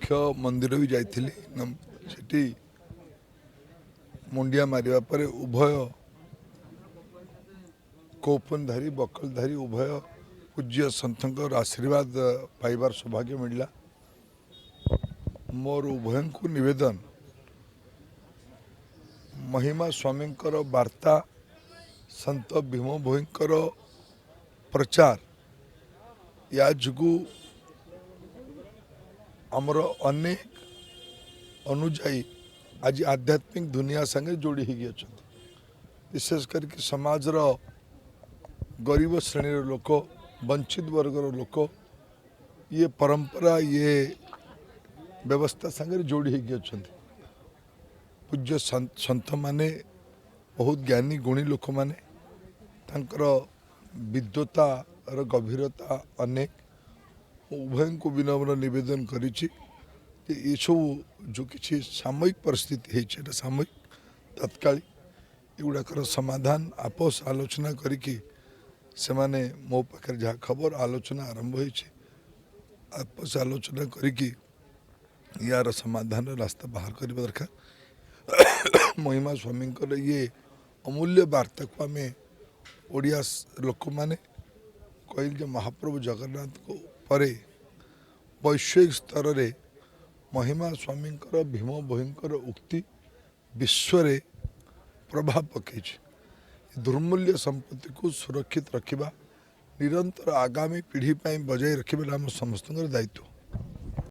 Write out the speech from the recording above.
ମୁଖ୍ୟ ମନ୍ଦିର ବି ଯାଇଥିଲି। ସେଠି ମୁଣ୍ଡିଆ ମାରିବା ପରେ ଉଭୟ କୌପୀନଧାରୀ, ବକଲଧାରୀ ଉଭୟ ପୂଜ୍ୟ ସନ୍ଥଙ୍କର ଆଶୀର୍ବାଦ ପାଇବାର ସୌଭାଗ୍ୟ ମିଳିଲା। ମୋର ଉଭୟଙ୍କୁ ନିବେଦନ, ମହିମା ସ୍ୱାମୀଙ୍କର ବାର୍ତ୍ତା, ସନ୍ଥ ଭୀମ ଭୋଇଙ୍କର ପ୍ରଚାର, ୟା ଯୋଗୁଁ ଆମର ଅନେକ ଅନୁଯାୟୀ ଆଜି ଆଧ୍ୟାତ୍ମିକ ଦୁନିଆ ସାଙ୍ଗରେ ଯୋଡ଼ି ହେଇକି ଅଛନ୍ତି। ବିଶେଷ କରିକି ସମାଜର ଗରିବ ଶ୍ରେଣୀର ଲୋକ, ବଞ୍ଚିତ ବର୍ଗର ଲୋକ ଇଏ ପରମ୍ପରା, ଇଏ ବ୍ୟବସ୍ଥା ସାଙ୍ଗରେ ଯୋଡ଼ି ହେଇକି ଅଛନ୍ତି। ପୂଜ୍ୟ ସନ୍ଥମାନେ ବହୁତ ଜ୍ଞାନୀ ଗୁଣୀ ଲୋକମାନେ, ତାଙ୍କର ବିଦ୍ୱତାର ଗଭୀରତା ଅନେକ। ମୁଁ ଉଭୟଙ୍କୁ ବିନମ୍ର ନିବେଦନ କରିଛି ଯେ ଏସବୁ ଯେଉଁ କିଛି ସାମୟିକ ପରିସ୍ଥିତି ହେଇଛି, ଏଇଟା ସାମୟିକ, ତତ୍କାଳୀ। ଏଗୁଡ଼ାକର ସମାଧାନ ଆପୋଷ ଆଲୋଚନା କରିକି ସେମାନେ, ମୋ ପାଖରେ ଯାହା ଖବର, ଆଲୋଚନା ଆରମ୍ଭ ହେଇଛି, ଆପୋଷ ଆଲୋଚନା କରିକି ୟାର ସମାଧାନର ରାସ୍ତା ବାହାର କରିବା ଦରକାର। ମହିମା ସ୍ୱାମୀଙ୍କର ଇଏ ଅମୂଲ୍ୟ ବାର୍ତ୍ତାକୁ ଆମେ ଓଡ଼ିଆ ଲୋକମାନେ କହିଲେ ଯେ ମହାପ୍ରଭୁ ଜଗନ୍ନାଥଙ୍କ ପରେ ବୈଶ୍ୱିକ ସ୍ତରରେ ମହିମା ସ୍ୱାମୀଙ୍କର, ଭୀମ ଭୋଇଙ୍କର ଉକ୍ତି ବିଶ୍ୱରେ ପ୍ରଭାବ ପକାଇଛି। ଦୁର୍ମୂଲ୍ୟ ସମ୍ପତ୍ତିକୁ ସୁରକ୍ଷିତ ରଖିବା, ନିରନ୍ତର ଆଗାମୀ ପିଢ଼ି ପାଇଁ ବଜାୟ ରଖିବା ଆମ ସମସ୍ତଙ୍କର ଦାୟିତ୍ୱ।